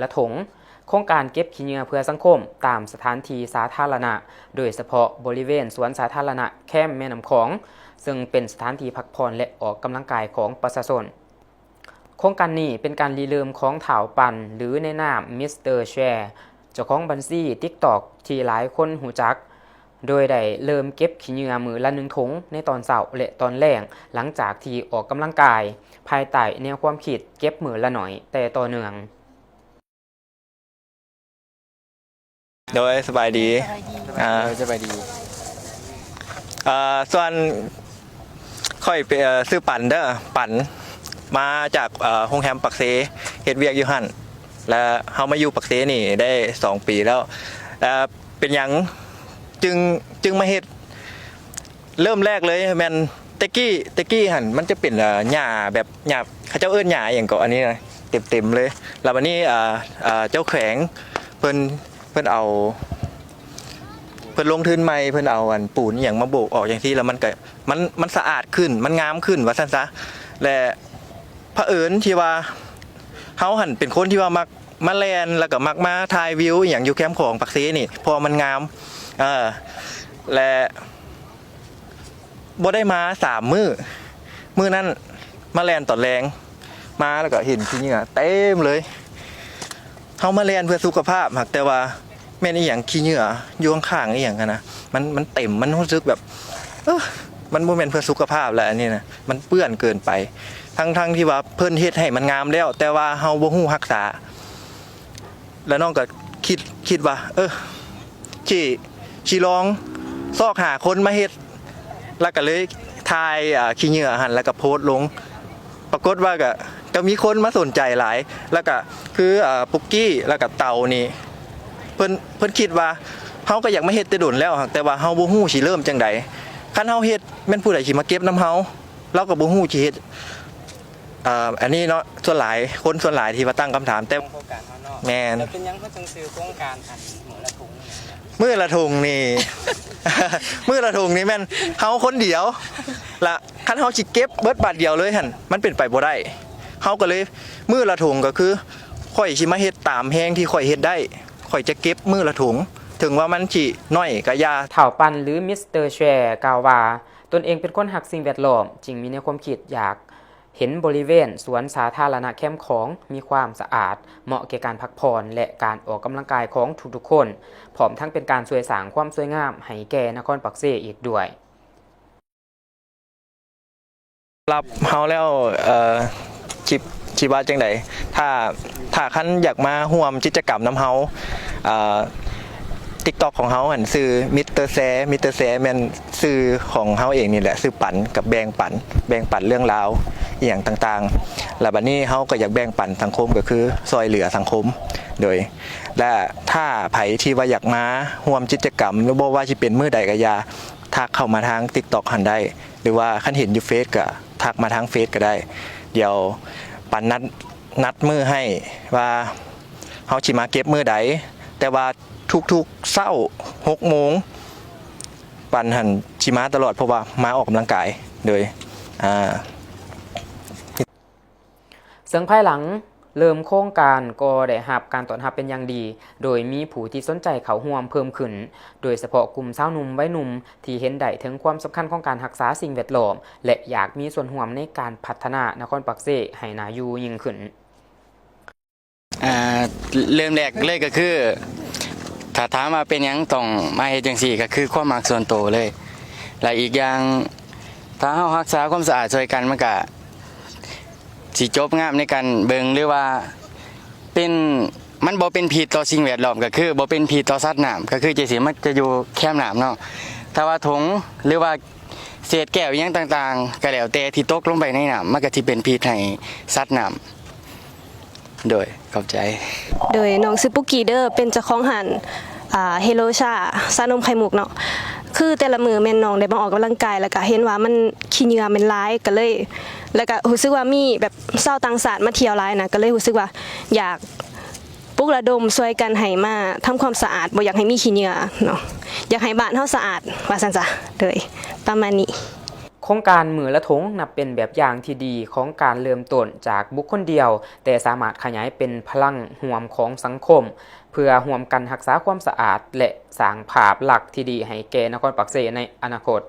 ລະຖົງ, ໂຄງການເກັບຂີ້ເຫຍື້ອເພື່ອສັງຄົມຕາມສະຖານທີ່ສາທາລະນະ, ໂດຍສະເພາະບໍລິເວນສວນສາທາລະນະແຄມແມ່ນ້ຳຂອງ, ເຊິ່ງເປັນສະຖານທີ່ພັກຜ່ອນ ແລະ ອອກກຳລັງກາຍຂອງປະຊາຊົນ. ໂຄງການນີ້ເປັນການລິເລີ່ມຂອງທ້າວປັນ ຫຼື ໃນນາມ ມິສເຕີ ແຊ ເຈົ້າຂອງບັນຊີ TikTok ທີ່ຫຼາຍຄົນຮູ້ຈັກ, ໂດຍໄດ້ເລີ່ມເກັບຂີ້ເຫຍື້ອມື້ລະໜຶ່ງຖົງໃນຕອນເຊົ້າ ແລະ ຕອນແລງ, ຫຼັງຈາກທີ່ອອກກຳລັງກາຍ ພາຍໃຕ້ແນວຄວາມຄິດເກັບມື້ລະໜ້ອຍແຕ່ຕໍ່ເນື່ອງ. ໂດຍ ສະບາຍດີ ສະບາຍດີ ອ່າ ໂດຍ ສະບາຍດີ ເອີ ສ່ວນຂ້ອຍເປັນ ເອີ ຊື່ປັນເດີ ປັນ ມາຈາກ ເອີ ໂຮງແຮມປາກເຊ ເຮັດວຽກຢູ່ຫັ້ນ ແລະ ເຮົາມາຢູ່ປາກເຊນີ້ໄດ້ສອງປີແລ້ວ ແລະ ເປັນຫຍັງຈຶ່ງ ຈຶ່ງມາເຮັດ? ເລີ່ມແລກເລີຍແມ່ນແຕ່ກີ້ ແຕ່ກີ້ຫັ້ນມັນຈະເປັນ ເອີ ຫຍ້າແບບຫຍ້າ ເຂົາເຈົ້າເອີ້ນຫຍ້າອີ່ຫຍັງເກາະ ອັນນີ້ນະ ເຕັມໆເລີຍ. ແລ້ວບັດນີ້ ເອີ ເອີ ເຈົ້າແຂວງເພິ່ນ ເພິ່ນເອົາ ເພິ່ນລົງທຶນໃໝ່ ເພິ່ນເອົາອັນປູນອີ່ຫຍັງມາໂບກອອກຈັ່ງຊີ້ ແລ້ວມັນກະ ມັນ ມັນສະອາດຂຶ້ນ ມັນງາມຂຶ້ນວ່າຊັ້ນຊະ. ແລະ ພະເອີນທີ່ວ່າເຮົາຫັ້ນເປັນຄົນທີ່ວ່າມັກມາແລ່ນ ແລ້ວກະມັກມາຖ່າຍວິວອີ່ຫຍັງຢູ່ແຄມຂອງປາກເຊນີ້ ເພາະວ່າມັນງາມ ເອີ ແລະ ບໍ່ໄດ້ມາສາມມື້ ມື້ນັ້ນມາແລ່ນຕອນແລງ ມາແລ້ວກະເຫັນຂີ້ເຫຍື້ອເຕັມເລີຍ. ເຮົາມາແລ່ນເພື່ອສຸຂະພາບ ຫາກແຕ່ວ່າແມ່ນອີ່ຫຍັງ ຂີ້ເຫຍື້ອຢູ່ຂ້າງໆອີ່ຫຍັງຫັ້ນນະ ມັນ ມັນເຕັມ ມັນຮູ້ສຶກແບບ ເອີ ມັນບໍ່ແມ່ນເພື່ອສຸຂະພາບແລ້ວ ອັນນີ້ນະ ມັນເປື້ອນເກີນໄປ ທັງໆທີ່ວ່າເພິ່ນເຮັດໃຫ້ມັນງາມແລ້ວ ແຕ່ວ່າເຮົາບໍ່ຮູ້ຮັກສາ. ແລ້ວນ້ອງກໍຄິດ ຄິດວ່າ ເອີ ຊິ ຊິລອງຊອກຫາຄົນມາເຮັດ ແລ້ວກໍເລີຍຖ່າຍ ອາ ຂີ້ເຫຍື້ອຫັ້ນ ແລ້ວກໍໂພສລົງ. ປາກົດວ່າກໍ ກໍມີຄົນມາສົນໃຈຫຼາຍ ແລ້ວກໍຄື ອາ ປຸກກີ້ ແລ້ວກໍເຕົານີ້ ເພິ່ນ ເພິ່ນຄິດວ່າ ເຮົາກໍຢາກມາເຮັດແຕ່ດົນແລ້ວ ແຕ່ວ່າເຮົາບໍ່ຮູ້ຊິເລີ່ມຈັ່ງໃດ. ຄັນເຮົາເຮັດ ແມ່ນຜູ້ໃດຊິມາເກັບນຳເຮົາ? ລາວກໍບໍ່ຮູ້ຊິເຮັດ ເອີ ອັນນີ້ເນາະ ສ່ວນຫຼາຍ ຄົນສ່ວນຫຼາຍທີ່ວ່າຕັ້ງຄຳຖາມ ແຕ່ ໂຄງການເຮົາເນາະ ແມ່ນ ແລ້ວເປັນຫຍັງເຂົາຈຶ່ງຊື່ໂຄງການ ອັນ ມື້ລະຖົງນີ້? ມື້ລະຖົງນີ້ ມື້ລະຖົງນີ້ແມ່ນເຮົາຄົນດຽວ ລະຄັນເຮົາຊິເກັບເບິດບາດດຽວເລີຍຫັ້ນ ມັນເປັນໄປບໍ່ໄດ້. ເຮົາກໍເລີຍ ມື້ລະຖົງກໍຄື ຂ້ອຍຊິມາເຮັດຕາມແຮງທີ່ຂ້ອຍເຮັດໄດ້ ຂ້ອຍຈະເກັບມື້ລະຖົງ ເຖິງວ່າມັນຊິໜ້ອຍກໍຢ່າ. ທ້າວປັນ ຫຼື ມິສເຕີ ແຊ ກ່າວວ່າ ຕົນເອງເປັນຄົນຮັກສິ່ງແວດລ້ອມ ຈຶ່ງມີແນວຄວາມຄິດຢາກເຫັນບໍລິເວນສວນສາທາລະນະແຄມຂອງມີຄວາມສະອາດ, ເໝາະແກ່ການພັກຜ່ອນ ແລະ ການອອກກຳລັງກາຍຂອງທຸກໆຄົນ, ພ້ອມທັງເປັນການຊ່ວຍສ້າງຄວາມສວຍງາມໃຫ້ແກ່ນະຄອນປາກເຊອີກດ້ວຍ. ສຳລັບເຮົາແລ້ວ ເອີ ຊິ ຊິວ່າຈັ່ງໃດ? ຖ້າ ຖ້າຄັນຢາກມາຮ່ວມກິດຈະກຳນຳເຮົາ ເອີ ຕິກຕັອກຂອງເຮົາຫັ້ນຊື່ ມິສເຕີ ແຊ ມິສເຕີ ແຊ ແມ່ນຊື່ຂອງເຮົາເອງນີ້ແຫຼະ ຊື່ປັນ ກັບແບ່ງປັນ ແບ່ງປັນເລື່ອງລາວອີ່ຫຍັງຕ່າງໆ. ແລ້ວບັດນີ້ເຮົາກໍຢາກແບ່ງປັນສັງຄົມ ກໍຄືຊ່ອຍເຫຼືອສັງຄົມ. ໂດຍ ແລະ ຖ້າໃຜທີ່ວ່າຢາກມາຮ່ວມກິດຈະກຳ ຫຼື ບໍ່ວ່າຊິເປັນມື້ໃດກໍຢ່າ ທັກເຂົ້າມາທາງຕິກຕັອກຫັ້ນໄດ້ ຫຼືວ່າຄັນເຫັນຢູ່ເຟສກໍທັກມາທາງເຟສກໍໄດ້. ດຽວປັນນັດ ນັດມື້ໃຫ້ວ່າເຮົາຊິມາເກັບມື້ໃດ, ແຕ່ວ່າທຸກໆເຊົ້າຫົກໂມງ ປັນຫັ້ນຊິມາຕະຫຼອດ ເພາະວ່າມາອອກກຳລັງກາຍ. ໂດຍ ອ່າ ເຊິ່ງພາຍຫຼັງເລີ່ມໂຄງການກໍໄດ້ຮັບການຕ້ອນຮັບເປັນຢ່າງດີ, ໂດຍມີຜູ້ທີ່ສົນໃຈເຂົ້າຮ່ວມເພີ່ມຂຶ້ນ, ໂດຍສະເພາະກຸ່ມຊາວໜຸ່ມໄວໜຸ່ມທີ່ເຫັນໄດ້ເຖິງຄວາມສຳຄັນຂອງການຮັກສາສິ່ງແວດລ້ອມ ແລະ ຢາກມີສ່ວນຮ່ວມໃນການພັດທະນານະຄອນປາກເຊໃຫ້ໜ້າຢູ່ຍິ່ງຂຶ້ນ. ອ່າ ເລີ່ມແລກເລີຍກໍຄື ຖ້າຖາມວ່າເປັນຫຍັງຕ້ອງມາເຮັດຈັ່ງຊີ້ ກໍຄືຄວາມມັກສ່ວນໂຕເລີຍ ແລະ ອີກຢ່າງ ຖ້າເຮົາຮັກສາຄວາມສະອາດຊ່ວຍກັນ ມັນກະຊິຈົບງາມໃນການເບິ່ງ ຫຼືວ່າເປັນ ມັນບໍ່ເປັນພິດຕໍ່ສິ່ງແວດລ້ອມ ກໍຄືບໍ່ເປັນພິດຕໍ່ສັດນ້ຳ ກໍຄືຈັ່ງຊີ້ ມັນຈະຢູ່ແຄມນ້ຳເນາະ. ຖ້າວ່າຖົງ ຫຼືວ່າເສດແກ້ວອີ່ຫຍັງຕ່າງໆ ກໍແລ້ວແຕ່ທີ່ຕົກລົງໄປໃນນ້ຳ ມັນກໍຊິເປັນພິດໃຫ້ສັດນ້ຳ. ໂດຍ ຂອບໃຈ. ໂດຍ ນ້ອງຊື່ປຸກກີ້ເດີ ເປັນເຈົ້າຂອງຮ້ານ ອ່າ ເຮໂລຊາ ຊານົມໄຂ່ມຸກເນາະ. ຄືແຕ່ລະມື້ແມ່ນນ້ອງໄດ້ມາອອກກຳລັງກາຍ ແລ້ວກະເຫັນວ່າມັນ ຂີ້ເຫຍື້ອມັນຫຼາຍ ກະເລີຍ ແລ້ວກະຮູ້ສຶກວ່າມີແບບຊາວຕ່າງຊາດມາທ່ຽວຫຼາຍນະ ກະເລີຍຮູ້ສຶກວ່າຢາກປຸກລະດົມຊ່ວຍກັນໃຫ້ມາທຳຄວາມສະອາດ ບໍ່ຢາກໃຫ້ມີຂີ້ເຫຍື້ອເນາະ ຢາກໃຫ້ບ້ານເຮົາສະອາດ ວ່າຊັ້ນຊະ. ໂດຍ ປະມານນີ້. ໂຄງການມື້ລະທົງ ນັບເປັນແບບຢ່າງທີ່ດີຂອງການເລີ່ມຕົ້ນຈາກບຸກຄົນດຽວ, ແຕ່ສາມາດຂະຫຍາຍເປັນພະລັງຮ່ວມຂອງສັງຄົມ ເພື່ອຮ່ວມກັນຮັກສາຄວາມສະອາດ ແລະ ສ້າງພາບລັກທີ່ດີໃຫ້ແກ່ນະຄອນປາກເຊໃນອະນາຄົດ.